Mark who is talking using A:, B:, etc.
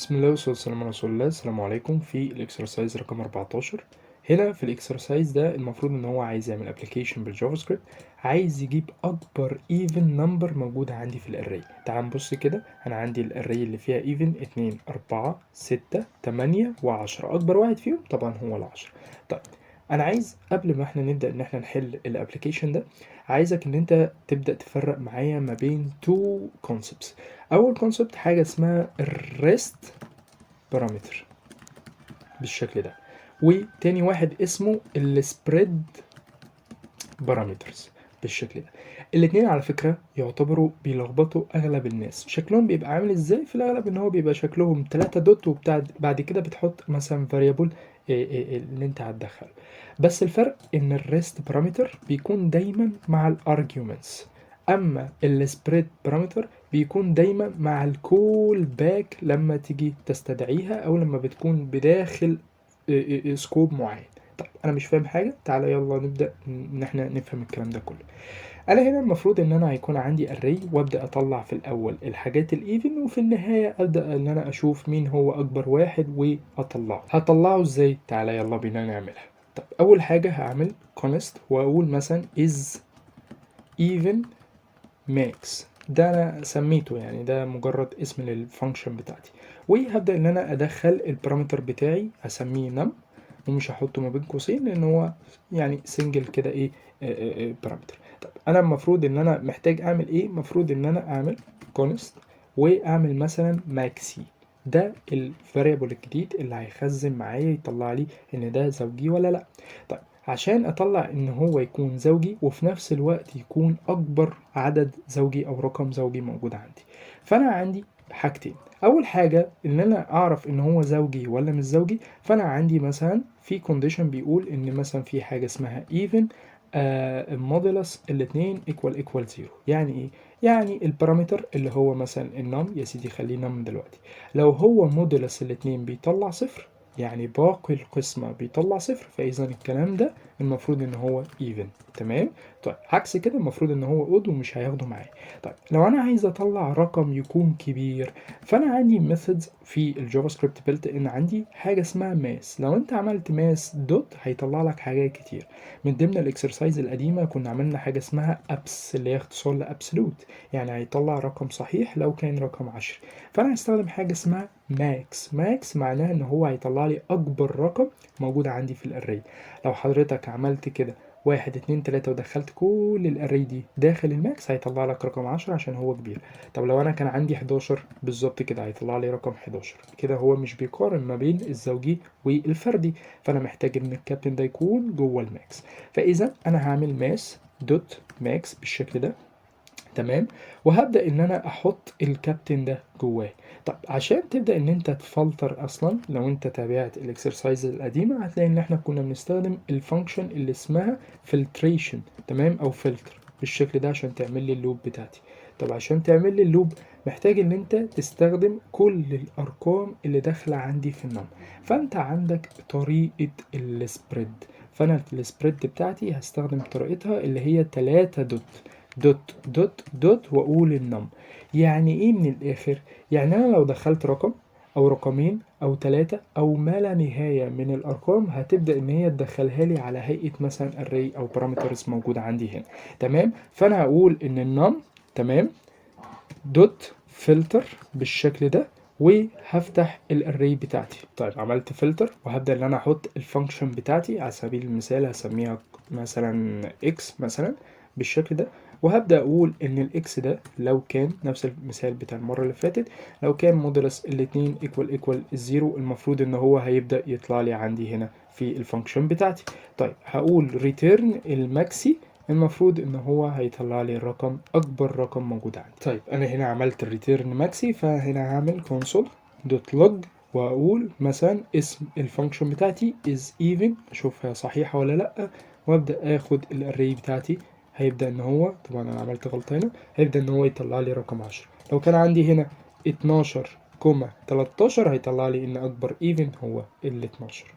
A: بسم الله والصلاة والسلام على رسول الله. السلام عليكم. في ال exercise رقم 14، هنا في ال exercise ده المفروض ان هو عايز يعمل application بال JavaScript، عايز يجيب اكبر even number موجود عندي في ال array. تعال نبص كده، انا عندي ال array اللي فيها even 2 4 6 8 و10، اكبر واحد فيهم طبعا هو ال10. طيب انا عايز قبل ما احنا نبدا ان احنا نحل ال application ده، عايزك ان انت تبدا تفرق معايا ما بين two concepts. اول concept حاجه اسمها ال rest parameter بالشكل ده، وتاني واحد اسمه ال spread parameters بالشكل ده. الاتنين على فكرة يعتبروا بيلخبطوا اغلب الناس. شكلهم بيبقى عامل ازاي؟ في الاغلب ان هو بيبقى شكلهم 3 dot وبتاع، بعد كده بتحط مثلا variable اللي انت هتدخله. بس الفرق ان ال rest parameter بيكون دايما مع ال arguments، اما ال spread parameter بيكون دايما مع ال callback لما تيجي تستدعيها او لما بتكون بداخل scope معين. طيب انا مش فاهم حاجه، تعالى يلا نبدا ان احنا نفهم الكلام ده كله. انا هنا المفروض ان انا هيكون عندي array، وابدا اطلع في الاول الحاجات ال even، وفي النهايه ابدا ان انا اشوف مين هو اكبر واحد واطلعه. هطلعه ازاي؟ تعالى يلا بينا نعملها. طب اول حاجه هعمل const واقول مثلا is even max، ده انا سميته، يعني ده مجرد اسم لل function بتاعتي. وهبدا ان انا ادخل ال parameter بتاعي، اسميه num، ومش هحطه ما بين قوسين لان هو يعني single كده ايه parameter. طب انا المفروض ان انا محتاج اعمل ايه؟ المفروض ان انا اعمل const واعمل مثلا maxi، ده ال variable الجديد اللي هيخزن معايا يطلع لي ان ده زوجي ولا لا. طيب عشان اطلع ان هو يكون زوجي وفي نفس الوقت يكون اكبر عدد زوجي او رقم زوجي موجود عندي، فانا عندي حاجتين. اول حاجه ان انا اعرف ان هو زوجي ولا مش زوجي، فانا عندي مثلا في condition بيقول ان مثلا في حاجه اسمها even modulus الاتنين equal equal 0. يعني ايه؟ يعني ال parameter اللي هو مثلا ال num، يا سيدي خليه num دلوقتي، لو هو modulus الاتنين بيطلع صفر، يعني باقي القسمة بيطلع صفر، فإذا الكلام ده المفروض إن هو even. تمام؟ طيب عكس كده المفروض إن هو odd ومش هياخده معايا. طيب لو أنا عايز أطلع رقم يكون كبير، فأنا عندي methods في ال JavaScript built in، عندي حاجة اسمها Math. لو أنت عملت Math dot هيطلع لك حاجات كتير. من ضمن ال exercise القديمة كنا عملنا حاجة اسمها abs اللي هي اختصار ل absolute، يعني هيطلع رقم صحيح لو كان رقم 10. فأنا هستخدم حاجة اسمها max. max معناها ان هو هيطلع لي اكبر رقم موجود عندي في ال array. لو حضرتك عملت كده واحد اتنين تلاتة ودخلت كل ال array دي داخل ال max، هيطلع لك رقم 10 عشان هو كبير. طب لو انا كان عندي 11 بالظبط كده هيطلع لي رقم 11. كده هو مش بيقارن ما بين الزوجي والفردي، فانا محتاج ان الكابتن ده يكون جوه ال max. فاذا انا هعمل Math dot max بالشكل ده، تمام، وهبدأ ان انا احط الكابتن ده جواه. طب عشان تبدأ ان انت تفلتر اصلا، لو انت تابعت ال exercise القديمة هتلاقي ان احنا كنا بنستخدم ال function اللي اسمها filtration، تمام، او فلتر بالشكل ده عشان تعمل لي ال loop بتاعتي. طب عشان تعمل لي ال loop محتاج ان انت تستخدم كل الارقام اللي داخله عندي في ال num، فانت عندك طريقة ال spread. فانا ال spread بتاعتي هستخدم طريقتها اللي هي 3 dot dot dot dot واقول ال num. يعني ايه من الاخر؟ يعني انا لو دخلت رقم او رقمين او ثلاثة او ما لا نهاية من الارقام، هتبدأ ان هي تدخلها لي على هيئة مثلا array او parameters موجودة عندي هنا، تمام. فانا هقول ان ال num، تمام، dot filter بالشكل ده، وهفتح ال array بتاعتي. طيب عملت فلتر وهبدأ ان انا احط ال function بتاعتي، على سبيل المثال هسميها مثلا x مثلا بالشكل ده، وهبدأ اقول ان ال x ده لو كان نفس المثال بتاع المرة اللي فاتت، لو كان modulus الاتنين equal equal ال zero، المفروض ان هو هيبدأ يطلع لي عندي هنا في ال function بتاعتي. طيب هقول return ال maxi، المفروض ان هو هيطلع لي الرقم اكبر رقم موجود عندي. طيب انا هنا عملت ال return maxi، فهنا هعمل console dot log واقول مثلا اسم ال function بتاعتي is even، اشوفها صحيحة ولا لا، وابدا اخد ال array بتاعتي. هيبدا ان هو، طبعا انا عملت غلطة هنا، هيبدا ان هو يطلع لي رقم 10. لو كان عندي هنا 12 comma 13 هيطلع لي ان اكبر even هو ال 12.